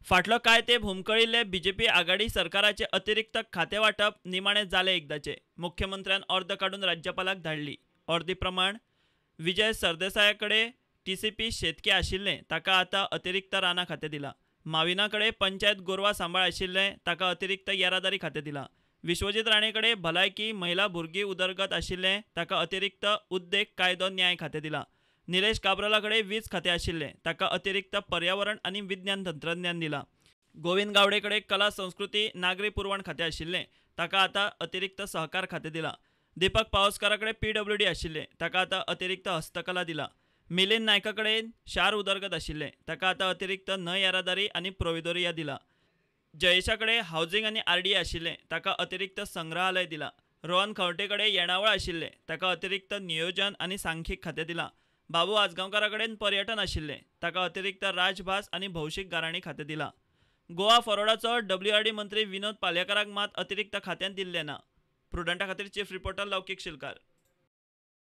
फाटलो कांय तेंप हुमकळिल्ले बीजेपी आघाडी सरकाराचे अतिरिक्त खातें वांटप निमाणें जालें एकदाचें. मुख्यमंत्र्यान अर्द काडून राज्यपालाक धाडली. अर्दी प्रमाण विजय सरदेसाया कडेन टीसीपी शेतकी आशिल्लें, ताका आतां अतिरिक्त रानां खातें दिलां. माविना कडेन पंचायत गोरवां सांबाळ आशिल्लें, ताका अतिरिक्त येरादारी खातें दिलां. विश्वजीत राणे कडेन भलायकी, महिला भुरगीं उदरगत आशिल्लें, ताका अतिरिक्त उद्देग कायदो न्याय खातें दिलां. निलेश काब्राला कडेन वीज खातें आशिल्लें, ताका अतिरिक्त पर्यावरण आनी विज्ञान तंत्रज्ञान दिलां. गोविंद गावडे कडेन कला संस्कृती नागरी पुरवण खातें आशिल्लें, ताका आतां अतिरिक्त सहकार खातें दिलां. दीपक पावसकारा कडेन पीडब्ल्यूडी आशिल्लें, ताका आतां अतिरिक्त हस्तकला दिलां. मिलिंद नायका कडेन शार उदरगत आशिल्लें, ताका आतां अतिरिक्त न्हंय येरादारी आनी प्रोविदोरिया दिलां. जयेशा कडेन हावजिंग आनी आरडीए आशिल्लें, ताका अतिरिक्त संग्रहालय दिलां. रोहन खंवटे कडेन येणावळ आशिल्लें, ताका अतिरिक्त नियोजन आनी सांख्यिक खातें दिलां. बाबू आजगांवकारा कडेन पर्यटन आशिल्लें, ताका अतिरिक्त राजभास आनी भौशीक गाराणी खातें दिलां. गोवा फॉरवर्डाचो डब्ल्यूआरडी मंत्री विनोद पालयेकाराक मात अतिरिक्त खातें दिल्लें ना. प्रुडंटा खातीर चीफ रिपोर्टर लौकीक शिलकार.